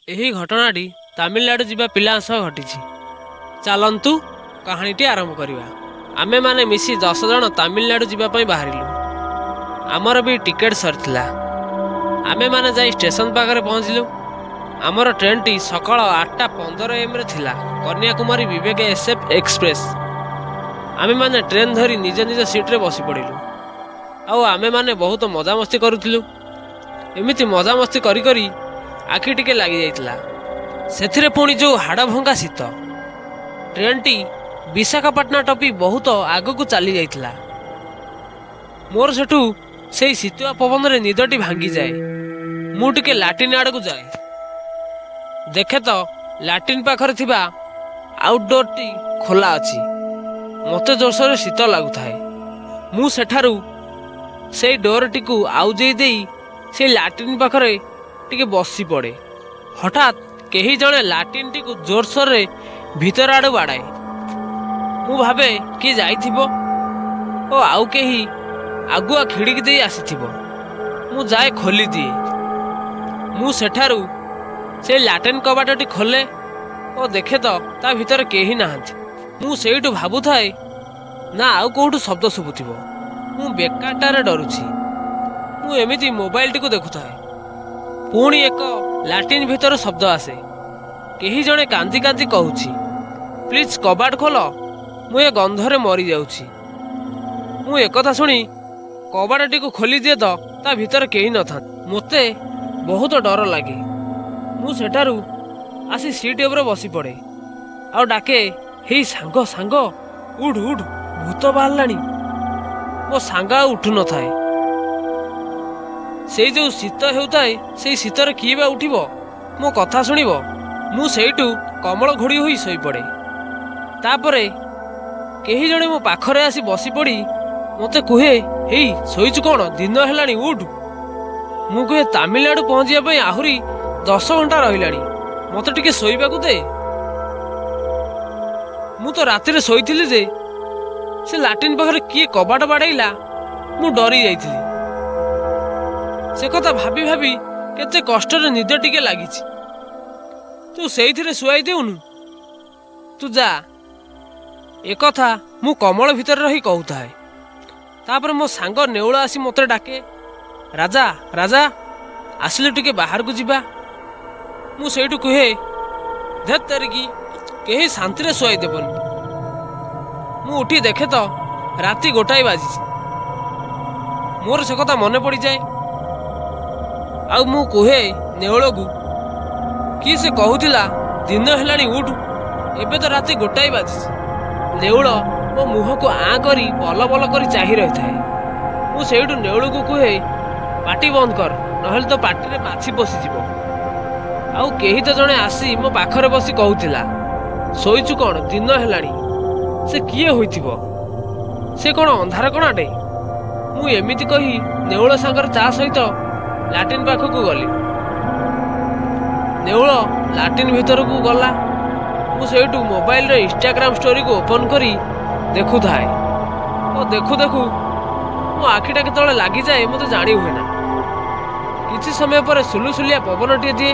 ଏହି ଘଟଣାଟି ତାମିଲନାଡ଼ୁ ଯିବା ପିଲାଙ୍କ ସହ ଘଟିଛି। ଚାଲନ୍ତୁ କାହାଣୀଟି ଆରମ୍ଭ କରିବା। ଆମେମାନେ ମିଶି 10 ଜଣ ତାମିଲନାଡ଼ୁ ଯିବା ପାଇଁ ବାହାରିଲୁ। ଆମର ବି ଟିକେଟ୍ ସରିଥିଲା। ଆମେମାନେ ଯାଇ ଷ୍ଟେସନ ପାଖରେ ପହଞ୍ଚିଲୁ। ଆମର ଟ୍ରେନ୍ଟି ସକାଳ 8:15 ଏମ୍ରେ ଥିଲା, କନ୍ୟାକୁମାରୀ ବିବେକ ଏସ୍ଏଫ୍ ଏକ୍ସପ୍ରେସ୍। ଆମେମାନେ ଟ୍ରେନ୍ ଧରି ନିଜ ନିଜ ସିଟ୍ରେ ବସି ପଡ଼ିଲୁ ଆଉ ଆମେମାନେ ବହୁତ ମଜାମସ୍ତି କରୁଥିଲୁ। ଏମିତି ମଜାମସ୍ତି କରି କରି ଆଖି ଟିକେ ଲାଗିଯାଇଥିଲା। ସେଥିରେ ପୁଣି ଯେଉଁ ହାଡ଼ଭଙ୍ଗା ଶୀତ। ଟ୍ରେନ୍ଟି ବିଶାଖାପାଟଣା ଟପି ବହୁତ ଆଗକୁ ଚାଲି ଯାଇଥିଲା। ମୋର ସେଠୁ ସେଇ ଶୀତୁଆ ପବନରେ ନିଦଟି ଭାଙ୍ଗିଯାଏ। ମୁଁ ଟିକେ ଲାଟିନ୍ ଆଡ଼କୁ ଯାଏ। ଦେଖେ ତ ଲାଟିନ୍ ପାଖରେ ଥିବା ଆଉଟଡୋରଟି ଖୋଲା ଅଛି। ମୋତେ ଜୋରସୋରରେ ଶୀତ ଲାଗୁଥାଏ। ମୁଁ ସେଠାରୁ ସେଇ ଡୋରଟିକୁ ଆଉଜେଇ ଦେଇ ସେଇ ଲାଟିନ୍ ପାଖରେ ଟିକେ ବସି ପଡ଼େ। ହଠାତ୍ କେହି ଜଣେ ଲାଟିନ୍ଟିକୁ ଜୋରସୋରରେ ଭିତର ଆଡ଼ୁ ବାଡ଼ାଏ। ମୁଁ ଭାବେ କିଏ ଯାଇଥିବ ଓ ଆଉ କେହି ଆଗୁଆ ଖିଡ଼ିକି ଦେଇ ଆସିଥିବ। ମୁଁ ଯାଏ ଖୋଲିଦିଏ। ମୁଁ ସେଠାରୁ ସେଇ ଲାଟିନ୍ କବାଟଟି ଖୋଲେ ଓ ଦେଖେ ତ ତା ଭିତରେ କେହି ନାହାନ୍ତି। ମୁଁ ସେଇଠୁ ଭାବୁଥାଏ ନା ଆଉ କୋଉଠୁ ଶବ୍ଦ ଶୁଭୁଥିବ। ମୁଁ ବେକାରଟାରେ ଡରୁଛି। ମୁଁ ଏମିତି ମୋବାଇଲଟିକୁ ଦେଖୁଥାଏ। ପୁଣି ଏକ ଲାଟିନ୍ ଭିତରୁ ଶବ୍ଦ ଆସେ। କେହି ଜଣେ କାନ୍ଦି କାନ୍ଦି କହୁଛି, "ପ୍ଲିଜ୍ କବାଟ ଖୋଲ, ମୁଁ ଏ ଗନ୍ଧରେ ମରିଯାଉଛି।" ମୁଁ ଏକଥା ଶୁଣି କବାଟଟିକୁ ଖୋଲିଦିଏ ତ ତା ଭିତରେ କେହି ନଥାନ୍ତି। ମୋତେ ବହୁତ ଡର ଲାଗେ। ମୁଁ ସେଠାରୁ ଆସି ସିଟ୍ ଉପରେ ବସି ପଡ଼େ ଆଉ ଡାକେ, "ହେଇ ସାଙ୍ଗ, ସାଙ୍ଗ, ଉଠ ଉଠ, ଭୂତ ବାହାରିଲାଣି।" ମୋ ସାଙ୍ଗ ଆଉ ଉଠୁ ନଥାଏ। ସେଇ ଯେଉଁ ଶୀତ ହେଉଥାଏ, ସେଇ ଶୀତରେ କିଏ ବା ଉଠିବ, ମୋ କଥା ଶୁଣିବ? ମୁଁ ସେଇଠୁ କମଳ ଘୋଡ଼ି ହୋଇ ଶୋଇପଡ଼େ। ତାପରେ କେହି ଜଣେ ମୋ ପାଖରେ ଆସି ବସିପଡ଼ି ମୋତେ କୁହେ, "ହେଇ, ଶୋଇଛୁ କ'ଣ? ଦିନ ହେଲାଣି, ଉଠ।" ମୁଁ କୁହେ, "ତାମିଲନାଡ଼ୁ ପହଞ୍ଚିବା ପାଇଁ ଆହୁରି 10 ଘଣ୍ଟା ରହିଲାଣି, ମୋତେ ଟିକେ ଶୋଇବାକୁ ଦେ। ମୁଁ ତ ରାତିରେ ଶୋଇଥିଲି ଯେ ସେ ଲାଟିନ୍ ପାଖରେ କିଏ କବାଟ ବାଡ଼େଇଲା, ମୁଁ ଡରି ଯାଇଥିଲି। ସେ କଥା ଭାବି ଭାବି କେତେ କଷ୍ଟରେ ନିଦ ଟିକେ ଲାଗିଛି। ତୁ ସେଇଥିରେ ଶୁଆଇ ଦେଉନୁ, ତୁ ଯା।" ଏକଥା ମୁଁ କମଳ ଭିତରେ ରହି କହୁଥାଏ। ତାପରେ ମୋ ସାଙ୍ଗ ନେଉଳ ଆସି ମୋତେ ଡାକେ, "ରାଜା, ରାଜା, ଆସିଲୁ ଟିକେ ବାହାରକୁ ଯିବା।" ମୁଁ ସେଇଠୁ କୁହେ, "ଧେତ୍ ତେରିକି, କେହି ଶାନ୍ତିରେ ଶୁଆଇ ଦେବନି।" ମୁଁ ଉଠି ଦେଖେ ତ ରାତି 1 ବାଜିଛି। ମୋର ସେ କଥା ମନେ ପଡ଼ିଯାଏ ଆଉ ମୁଁ କୁହେ ନେଉଳକୁ, "କିଏ ସେ କହୁଥିଲା ଦିନ ହେଲାଣି ଉଠୁ? ଏବେ ତ ରାତି 1 ବାଜିଛି।" ନେଉଳ ମୋ ମୁହଁକୁ ଆଁ କରି ବଲ ବଲ କରି ଚାହିଁ ରହିଥାଏ। ମୁଁ ସେଇଠୁ ନେଉଳକୁ କୁହେ, "ପାଟି ବନ୍ଦ କର, ନହେଲେ ତୋ ପାଟିରେ ମାଛି ପଶିଯିବ।" ଆଉ କେହି ତ ଜଣେ ଆସି ମୋ ପାଖରେ ବସି କହୁଥିଲା, "ଶୋଇଛୁ କ'ଣ? ଦିନ ହେଲାଣି।" ସେ କିଏ ହୋଇଥିବ? ସେ କ'ଣ ଅନ୍ଧାର କଣାଟେ? ମୁଁ ଏମିତି କହି ନେଉଳ ସାଙ୍ଗରେ ତା ସହିତ ଲାଟିନ୍ ପାଖକୁ ଗଲି। ନେଉଳ ଲାଟିନ୍ ଭିତରକୁ ଗଲା। ମୁଁ ସେଇଠୁ ମୋବାଇଲର ଇନଷ୍ଟାଗ୍ରାମ ଷ୍ଟୋରିକୁ ଓପନ୍ କରି ଦେଖୁଥାଏ ଓ ଦେଖୁ ଦେଖୁ ମୋ ଆଖିଟା କେତେବେଳେ ଲାଗିଯାଏ ମୋତେ ଜାଣି ହୁଏ ନା। କିଛି ସମୟ ପରେ ସୁଲୁସୁଲିଆ ପବନଟିଏ ଦିଏ।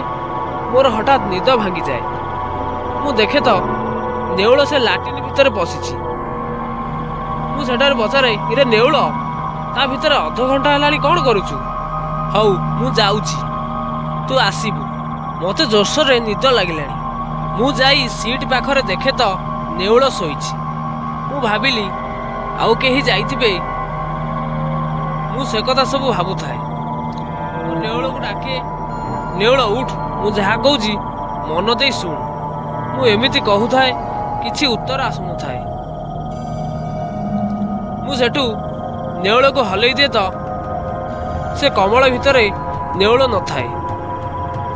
ମୋର ହଠାତ୍ ନିଦ ଭାଙ୍ଗିଯାଏ। ମୁଁ ଦେଖେ ତ ନେଉଳ ସେ ଲାଟିନ୍ ଭିତରେ ପଶିଛି। ମୁଁ ସେଠାରେ ପଚାରେ, "ଇରେ ନେଉଳ, ତା ଭିତରେ ଅଧଘଣ୍ଟା ହେଲାଣି, କ'ଣ କରୁଛୁ? ହଉ, ମୁଁ ଯାଉଛି, ତୁ ଆସିବୁ। ମୋତେ ଜୋରସୋରରେ ନିଦ ଲାଗିଲାଣି।" ମୁଁ ଯାଇ ସିଟ୍ ପାଖରେ ଦେଖେ ତ ନେଉଳ ଶୋଇଛି। ମୁଁ ଭାବିଲି ଆଉ କେହି ଯାଇଥିବେ। ମୁଁ ସେ କଥା ସବୁ ଭାବୁଥାଏ। ମୁଁ ନେଉଳକୁ ଡାକେ, "ନେଉଳ, ଉଠ, ମୁଁ ଯାହା କହୁଛି ମନ ଦେଇ ଶୁଣ।" ମୁଁ ଏମିତି କହୁଥାଏ, କିଛି ଉତ୍ତର ଆସୁନଥାଏ। ମୁଁ ସେଠୁ ନେଉଳକୁ ହଲେଇ ଦିଏ ତ ସେ କମଳ ଭିତରେ ନେଉଳ ନଥାଏ।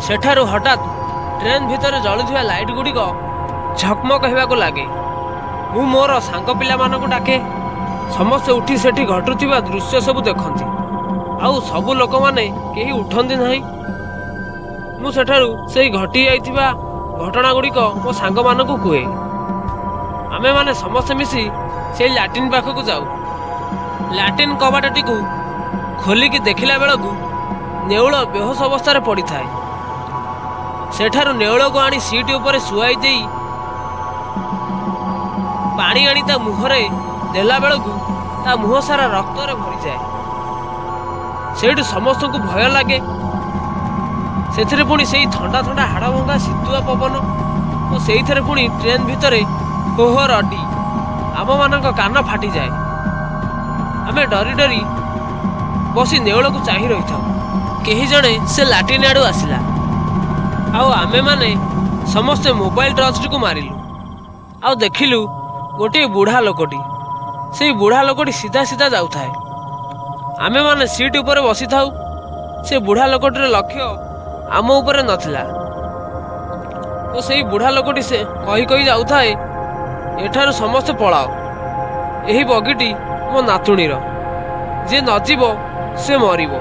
ସେଠାରୁ ହଠାତ୍ ଟ୍ରେନ୍ ଭିତରେ ଜଳୁଥିବା ଲାଇଟ୍ ଗୁଡ଼ିକ ଝକମକ ହେବାକୁ ଲାଗେ। ମୁଁ ମୋର ସାଙ୍ଗ ପିଲାମାନଙ୍କୁ ଡାକେ। ସମସ୍ତେ ଉଠି ସେଠି ଘଟୁଥିବା ଦୃଶ୍ୟ ସବୁ ଦେଖନ୍ତି ଆଉ ସବୁ ଲୋକମାନେ କେହି ଉଠନ୍ତି ନାହିଁ। ମୁଁ ସେଠାରୁ ସେଇ ଘଟି ଯାଇଥିବା ଘଟଣା ଗୁଡ଼ିକ ମୋ ସାଙ୍ଗମାନଙ୍କୁ କୁହେ। ଆମେମାନେ ସମସ୍ତେ ମିଶି ସେଇ ଲାଟିନ୍ ପାଖକୁ ଯାଉ। ଲାଟିନ୍ କବାଟଟିକୁ ଖୋଲିକି ଦେଖିଲା ବେଳକୁ ନେଉଳ ବେହୋସ ଅବସ୍ଥାରେ ପଡ଼ିଥାଏ। ସେଠାରୁ ନେଉଳକୁ ଆଣି ସିଟ୍ ଉପରେ ଶୁଆଇ ଦେଇ ପାଣି ଆଣି ତା ମୁହଁରେ ଦେଲା ବେଳକୁ ତା ମୁହଁ ସାରା ରକ୍ତରେ ଭରିଯାଏ। ସେଇଠୁ ସମସ୍ତଙ୍କୁ ଭୟ ଲାଗେ। ସେଥିରେ ପୁଣି ସେଇ ଥଣ୍ଡା ଥଣ୍ଡା ହାଡ଼ଭଙ୍ଗା ଶୀତୁଆ ପବନ ଓ ସେଇଥିରେ ପୁଣି ଟ୍ରେନ୍ ଭିତରେ ହୋ ହୋ ରଡ଼ି, ଆମମାନଙ୍କ କାନ ଫାଟିଯାଏ। ଆମେ ଡରି ଡରି ବସି ନେଉଳକୁ ଚାହିଁ ରହିଥାଉ। କେହି ଜଣେ ସେ ଲାଟିନ୍ ଆଡ଼ୁ ଆସିଲା, ଆଉ ଆମେମାନେ ସମସ୍ତେ ମୋବାଇଲ ଟର୍ଚ୍ଚଟିକୁ ମାରିଲୁ ଆଉ ଦେଖିଲୁ ଗୋଟିଏ ବୁଢ଼ା ଲୋକଟି। ସେଇ ବୁଢ଼ା ଲୋକଟି ସିଧା ସିଧା ଯାଉଥାଏ। ଆମେମାନେ ସିଟ୍ ଉପରେ ବସିଥାଉ। ସେ ବୁଢ଼ା ଲୋକଟିର ଲକ୍ଷ୍ୟ ଆମ ଉପରେ ନଥିଲା ଓ ସେଇ ବୁଢ଼ା ଲୋକଟି ସେ କହି କହି ଯାଉଥାଏ, ଏଠାରୁ ସମସ୍ତେ ପଳାଅ, ଏହି ବଗିଟି ମୋ ନାତୁଣୀର, ଯିଏ ନଯିବ ସେ ମରିବ।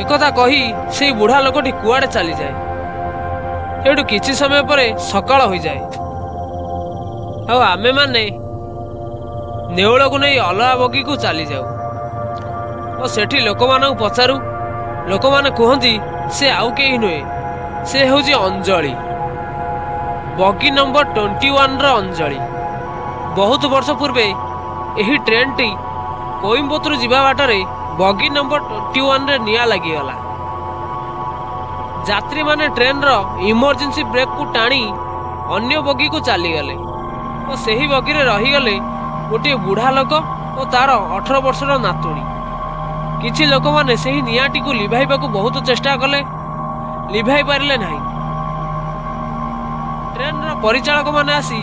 ଏକଥା କହି ସେଇ ବୁଢ଼ା ଲୋକଟି କୁଆଡ଼େ ଚାଲିଯାଏ। ସେଇଠୁ କିଛି ସମୟ ପରେ ସକାଳ ହୋଇଯାଏ ଆଉ ଆମେମାନେ ନେଉଳକୁ ନେଇ ଅଲଗା ବଗିକୁ ଚାଲିଯାଉ ଓ ସେଠି ଲୋକମାନଙ୍କୁ ପଚାରୁ। ଲୋକମାନେ କୁହନ୍ତି ସେ ଆଉ କେହି ନୁହେଁ, ସେ ହେଉଛି ଅଞ୍ଜଳି, ବଗି ନମ୍ବର 21ର ଅଞ୍ଜଳି। ବହୁତ ବର୍ଷ ପୂର୍ବେ ଏହି ଟ୍ରେନ୍ଟି କୋଇମ୍ବତୁର ଯିବା ବାଟରେ ବଗି ନମ୍ବର 21ରେ ନିଆଁ ଲାଗିଗଲା। ଯାତ୍ରୀମାନେ ଟ୍ରେନ୍ର ଇମର୍ଜେନ୍ସି ବ୍ରେକ୍କୁ ଟାଣି ଅନ୍ୟ ବଗିକୁ ଚାଲିଗଲେ ଓ ସେହି ବଗିରେ ରହିଗଲେ ଗୋଟିଏ ବୁଢ଼ା ଲୋକ ଓ ତାର 18 ବର୍ଷର ନାତୁଣୀ। କିଛି ଲୋକମାନେ ସେହି ନିଆଁଟିକୁ ଲିଭାଇବାକୁ ବହୁତ ଚେଷ୍ଟା କଲେ, ଲିଭାଇ ପାରିଲେ ନାହିଁ। ଟ୍ରେନ୍ର ପରିଚାଳକମାନେ ଆସି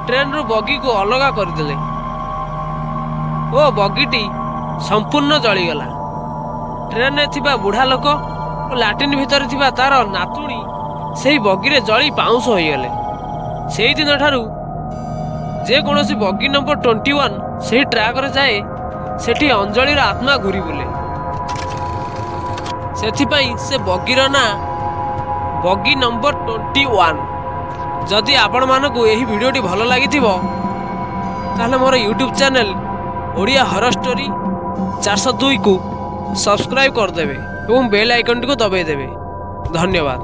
ଟ୍ରେନ୍ରୁ ବଗିକୁ ଅଲଗା କରିଦେଲେ ଓ ବଗିଟି ସମ୍ପୂର୍ଣ୍ଣ ଜଳିଗଲା। ଟ୍ରେନ୍ରେ ଥିବା ବୁଢ଼ା ଲୋକ ଓ ଲାଟିନ୍ ଭିତରେ ଥିବା ତାର ନାତୁଣୀ ସେହି ବଗିରେ ଜଳି ପାଉଁଶ ହୋଇଗଲେ। ସେଇଦିନଠାରୁ ଯେକୌଣସି ବଗି ନମ୍ବର 21 ସେହି ଟ୍ରାକରେ ଯାଏ, ସେଠି ଅଞ୍ଜଳିର ଆତ୍ମା ଘୁରି ବୁଲେ। ସେଥିପାଇଁ ସେ ବଗିର ନାଁ ବଗି ନମ୍ବର 21। ଯଦି ଆପଣମାନଙ୍କୁ ଏହି ଭିଡ଼ିଓଟି ଭଲ ଲାଗିଥିବ, ତାହେଲେ ମୋର YouTube channel Odia horror story 402କୁ ସବସ୍କ୍ରାଇବ୍ କରିଦେବେ ଏବଂ ବେଲ୍ ଆଇକନ୍ଟିକୁ ଦବାଇ ଦେବେ। ଧନ୍ୟବାଦ।